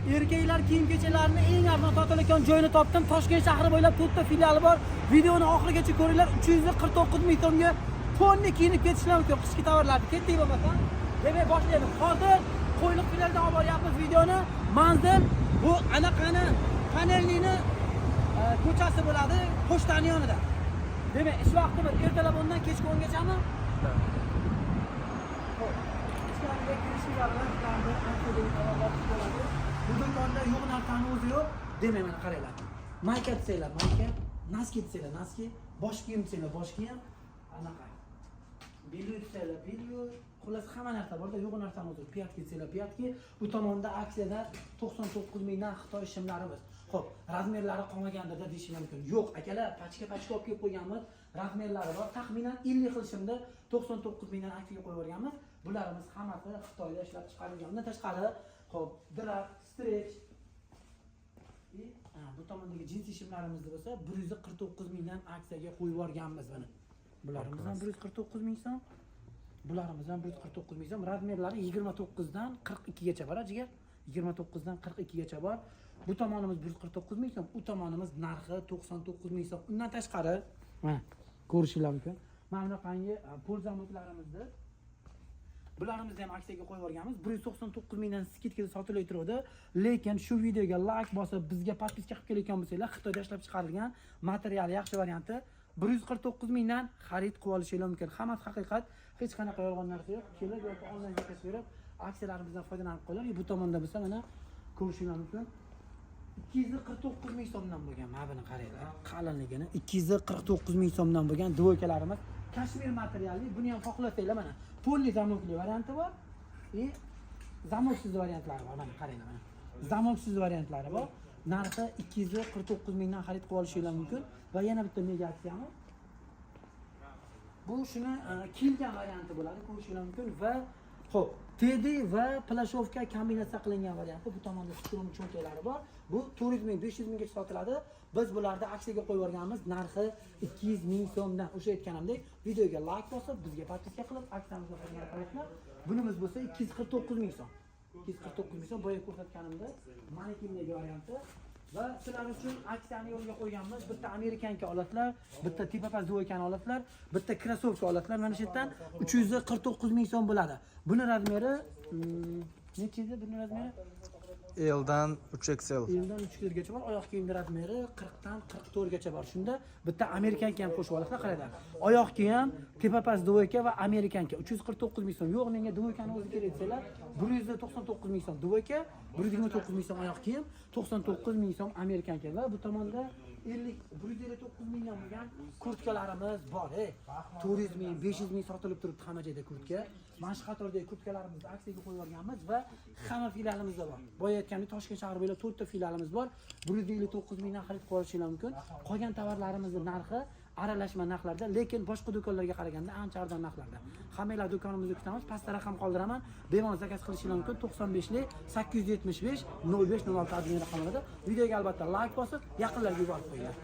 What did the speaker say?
Erkaklar kiyim kechaklarini eng arzon sotilayotgan joyini topdim. Toshkent shahri bo'ylab to'rtta filiali bor. Videoni oxirigacha ko'ringlar. 349 ming so'mga полный kiyinib ketishlar mumkin qishki tovarlarni. Ketdik bo'lmasa. Demak, boshlaymiz. Hozir Qo'yliq filialidan olib boryapmiz videoni. Manzil bu anaqani Panelnini ko'chasi bo'ladi, pochtani yonida. Demak, ish vaqtimiz ertalab 10 dan kechki 10 gachami? Xo'p, ichkariga kirishinglar bilan sizlarni ancha tovarlar bo'ladi. Bu do'konda yo'q narsani o'zi yo'q. Demak, mana qaranglar. Mayka desanglar, mayka, носки desanglar, носки, bosh kiyim desanglar, bosh kiyim, anaqa. Бельё desanglar, бельё, xullas hamma narsa borda, yo'q narsani o'zi yo'q. Пятки desanglar, пятки. Bu tomonda aksiyada 99 mingdan Xitoy shimlarimiz. Xo'p, размер lari qolmagandir deyishing mumkin. Yo'q, akalar, пачка пачка olib kelib qo'yganmiz. Размер lari bor. Taxminan 50 xil shimni 99 mingdan aksiyaga qo'yib yuborganmiz. Bularimiz hammasi Xitoyda ishlab chiqarilgan. Undan tashqari, xo'p, drap, stretch, и bu tomondagi jinsi shimlarimizni bo'lsa 149 mingdan aksiyaga qo'yib yuborganmiz mana. Bularimiz ham 149 ming so'm. Bularimiz ham 149 ming so'm. Размер lari 29 dan 42 gacha bor, jigar. 29 dan 42 gacha bor. Bu tomonimiz 149 ming so'm, u tomonimiz narxi 99 ming so'm. Undan tashqari, mana ko'rishinglar mumkin. Mana bunaqangi ползамок larimizni, bularimizni ham aksiyaga qo'yib yuborganmiz. 199 mingdan скидка da sotilib turadi. Lekin shu videoga layk bosib, bizga подписка qilib kelayotgan bo'lsanglar, Xitoyda ishlab chiqarilgan material yaxshi varianti 149 mingdan xarid qilib olishinglar mumkin. Hammasi haqiqat, hech qanaqa yolg'on narsa yo'q. Kelib yoki onlayn заказ berib, aksiyalarimizdan foydalanib qolinglar. Bu tomonda bo'lsa, mana ko'rishinglar mumkin. 249 ming so'mdan bo'lgan, mana buni qaranglar, qalinligini. 249 ming so'mdan bo'lgan двойка larimiz kashmir materialli. Buni ham xohlasanglar, mana полный замок li varianti bor и замок siz variantlari bor. Mana qaranglar, mana замок siz variantlari bor. Narxi 249 mingdan xarid qilib olishinglar mumkin. Va yana bitta mega aksiyamiz bu, shuni kiyilgan varianti bo'ladi, ko'rishinglar mumkin. Va ho'p, tedi va пляшёвка kombinatsiya qilingan varianti. Bu tomonda strom cho'ntaklari bor. Bu 400 ming, 500 minggacha sotiladi. Biz bularni aksiyaga qo'yib yuborganmiz, narxi 200 ming so'mdan. O'sha aytganimdek, videoga layk bosib, bizga подписка qilib, aksiyamizga foydalanib qo'yasizlar. Bunimiz bo'lsa 249 ming so'm, 249 ming so'm. Boya ko'rsatganimda manekindagi varianti. Va sizlar uchun aksiyani yo'lga qo'yganmiz. Bitta американка olasizlar, bitta tepa двойка ni olasizlar, bitta krossovka olasizlar. Mana shu yerdan 349 ming so'm bo'ladi. Buni размер i necha edi buni размер i? L'dan 3XL. L'dan 3 gacha bor. Oyoq kiyimni размер i 40 dan 44 gacha bor. Shunda bitta американка ham qo'shib olasizlar. Qaranglar, oyoq kiyim, tepa-past двойка va американка 349 ming so'm. Yo'q, menga двойка ni o'zi kerak desanglar, 199 ming so'm двойка, 129 ming so'm oyoq kiyim, 99 ming so'm американка. Va bu tomonda 50, 159 mingdan bo'lgan kurtkalarimiz bor. Ey, 400 ming, 500 ming sotilib turibdi hamma joyda kurtka. Mana shu qatordagi kurtkalarimizni aksiyaga qo'yib yuborganmiz va hamma filialimizda bor. Boya aytgandek, Toshkent shahri bo'ylab to'rtta filialimiz bor. 159 mingdan xarid qilib olishinglar mumkin. Qolgan tovarlarimizni narxi aralashma narxlarda, lekin boshqa do'konlarga qaraganda ancha arzon narxlarda. Hammanglar do'konimizda kutamiz. Pastda raqam qoldiraman, bemalol заказ qilishinglar mumkin. 95 875 05 06 admin raqamlarida. Videoga albatta layk bosib, yaqinlarga yuborib qo'yinglar.